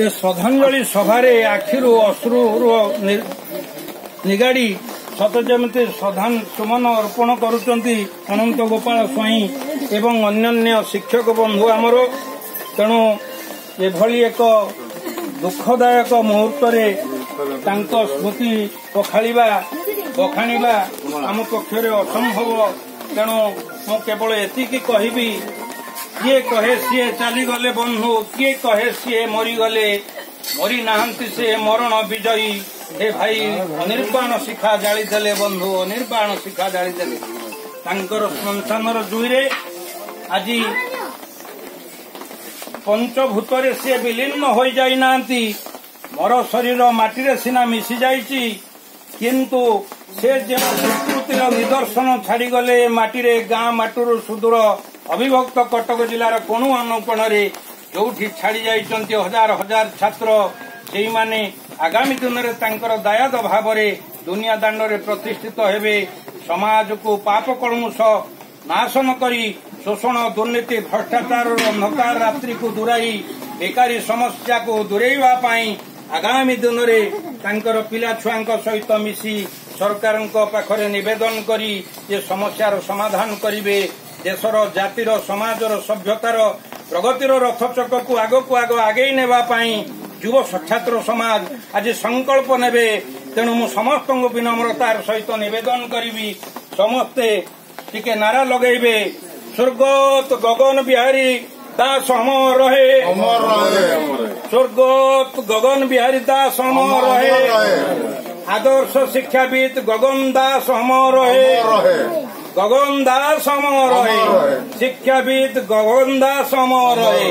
ଏ ଶ୍ରଦ୍ଧାଞ୍ଜଳି ସଭାରେ ଆଖିରୁ ଅଶ୍ରୁର ନିଗାଡ଼ି ସତ ଯେମିତି ଶ୍ରଦ୍ଧା ସୁମନ ଅର୍ପଣ କରୁଛନ୍ତି ଅନନ୍ତ ଗୋପାଳ ସ୍ୱାଇଁ ଏବଂ ଅନ୍ୟାନ୍ୟ ଶିକ୍ଷକ ବନ୍ଧୁ ଆମର। ତେଣୁ ଏଭଳି ଏକ ଦୁଃଖଦାୟକ ମୁହୂର୍ତ୍ତରେ ତାଙ୍କ ସ୍ମୃତି ପଖାଳିବା ବଖାଣିବା ଆମ ପକ୍ଷରେ ଅସମ୍ଭବ। ତେଣୁ ମୁଁ କେବଳ ଏତିକି କହିବି, କିଏ କହେ ସିଏ ଚାଲିଗଲେ ବନ୍ଧୁ, କିଏ କହେ ସିଏ ମରିଗଲେ, ମରି ନାହାନ୍ତି ସେ ମରଣ ବିଜୟୀ। ହେ ଭାଇ, ଅନିର୍ବାଣ ଶିଖା ଜାଳିଦେଲେ ବନ୍ଧୁ, ଅନିର୍ବାଣ ଶିଖା ଜାଳିଦେଲେ। ତାଙ୍କର ଶ୍ମଶାନର ଜୁଇରେ ଆଜି ପଞ୍ଚଭୂତରେ ସିଏ ବିଲୀନ ହୋଇଯାଇନାହାନ୍ତି। ମର ଶରୀର ମାଟିରେ ସିନା ମିଶି ଯାଇଛି, କିନ୍ତୁ ସେ ଯେଉଁ ସ୍ୱୀକୃତିର ନିଦର୍ଶନ ଛାଡ଼ିଗଲେ ମାଟିରେ, ଗାଁ ମାଟିରୁ ସୁଦୂର ଅବିଭକ୍ତ କଟକ ଜିଲ୍ଲାର କୋଣ ଅନୁକୋଣରେ ଯୋଉଠି ଛାଡ଼ି ଯାଇଛନ୍ତି ହଜାର ହଜାର ଛାତ୍ର, ସେଇମାନେ ଆଗାମୀ ଦିନରେ ତାଙ୍କର ଦାୟାଦ ଭାବରେ ଦୁନିଆ ଦାଣ୍ଡରେ ପ୍ରତିଷ୍ଠିତ ହେବେ। ସମାଜକୁ ପାପ କଳମୁଷ ନାଶନ କରି, ଶୋଷଣ, ଦୁର୍ନୀତି, ଭ୍ରଷ୍ଟାଚାରର ଅନ୍ଧକାର ରାତ୍ରିକୁ ଦୂରାଇ, ବେକାରୀ ସମସ୍ୟାକୁ ଦୂରେଇବା ପାଇଁ ଆଗାମୀ ଦିନରେ ତାଙ୍କର ପିଲା ଛୁଆଙ୍କ ସହିତ ମିଶି ସରକାରଙ୍କ ପାଖରେ ନିବେଦନ କରି ଏ ସମସ୍ୟାର ସମାଧାନ କରିବେ। ଦେଶର, ଜାତିର, ସମାଜର, ସଭ୍ୟତାର ପ୍ରଗତିର ରଥଚକକୁ ଆଗକୁ ଆଗ ଆଗେଇ ନେବା ପାଇଁ ଯୁବ ଛାତ୍ର ସମାଜ ଆଜି ସଂକଳ୍ପ ନେବେ। ତେଣୁ ମୁଁ ସମସ୍ତଙ୍କୁ ବିନମ୍ରତାର ସହିତ ନିବେଦନ କରିବି, ସମସ୍ତେ ଟିକେ ନାରା ଲଗେଇବେ, ସ୍ୱର୍ଗତ ଗଗନ ବିହାରୀ ଦାସ ଅମର ରହେ, ସ୍ୱର୍ଗତ ଗଗନ ବିହାରୀ ଦାସ ଅମର ରହେ, ଆଦର୍ଶ ଶିକ୍ଷାବିତ୍ ଗଗନ ଦାସ ଅମର ରହେ, ଗଗନ ଦାସ ଅମର ରହେ, ଶିକ୍ଷାବିତ୍ ଗଗନ ଦାସ ଅମର ରହେ।